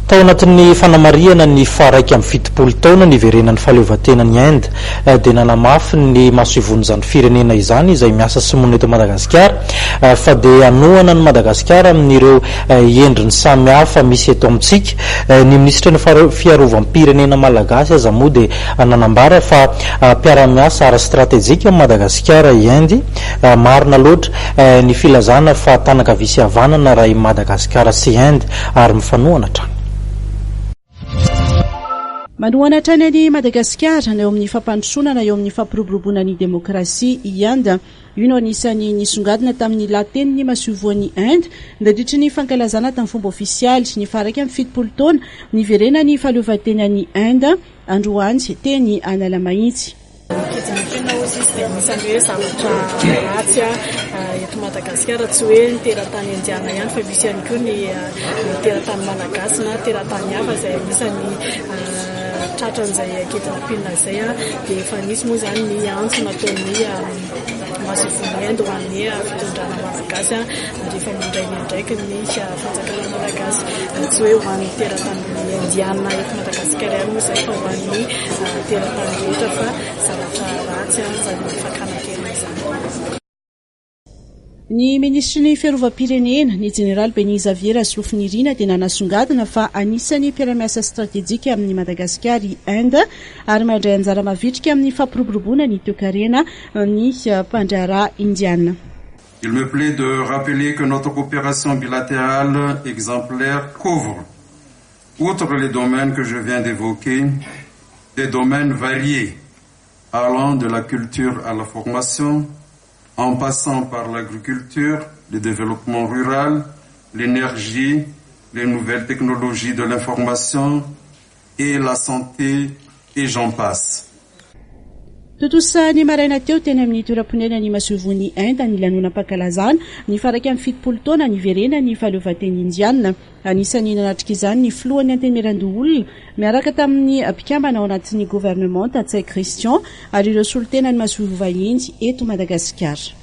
Tao anatin'ny fanamarihana ny faha-71 taona niverenan'ny fahaleovantenan'i Inde dia nanamafy ny masoivohon'izany firenena izany izay miasa sy monina eto Madagasikara fa dia hanohana an'i Madagasikara amin'ireo endriny samihafa misy eto amintsika. Ny minisitry ny fiarovam-pirenena malagasy aza moa dia nanambara fa mpiara-miasa ara-stratejika amin'i Madagasikara i Inde. Marina loatra ny filazana fa tanan-kavia sy havanana raha i Madagasikara sy Inde ary mifanohana hatrany. Manohana hatrany an'i Madagasikara na eo amin'ny fampandrosoana na eo amin'ny fampiroboroboana ny demokrasia i Inde. Io no anisan'ny nisongadina tamin'ny lahatenin'ny masoivohon'i Inde nandritry ny fankalazana tamin'ny fomba ofisialy ny faha-71 taona niverenan'ny fahaleovantenan'i Inde androany teny Analamahitsy. Ny kidnapping hozy izy dia anisan'ny hoe zavatra ratsy eto Madagasikara, tsy hoe ny teratany indiana ihany fa misy ihany koa ny teratany malagasy na teratany hafa izay anisan'ny tratran'izay kidnapping izay. Dia efa nisy moa izany ny antso nataon'ny masoivohon'i Inde ho an'ny fitondrana malagasy ary efa mandray ny andraikiny ny fanjakana malagasy. Tsy hoe ho an'ny teratany indiana eto Madagasikara ihany moa izay fa ho an'ny teratany rehetra fa zavatra ratsy izany fakana an-keriny izany. Ny minisitry ny Fiarovam-pirenena, ny jeneraly Béni Xavier Rasolofonirina dia nanasongadina fa anisan'ny mpiara-miasa stratejika amin'i Madagasikara i Inde ary mandray anjara mavitrika amin'ny fampiroboroboana ny toekarena ny mpandraharaha indiana. Il me plaît de rappeler que notre coopération bilatérale exemplaire couvre, outre les domaines que je viens d'évoquer, des domaines variés allant de la culture à la formation, en passant par l'agriculture, le développement rural, l'énergie, les nouvelles technologies de l'information et la santé, et j'en passe. Tontosa ny maraina teo teny amin'ny toeram-ponenan'ny masoivohon'i Inde ny lanonam-pankalazana ny faha-71 taona niverenan'ny fahaleovantena indiana. Anisan'ny nanatrika izany ny filohan'ny Antenimierandoholona miaraka tamin'ny mpikambana ao anatin'ny governemanta Ntsay Christian ary ireo solontenan'ny masoivoho vahiny eto Madagasikara.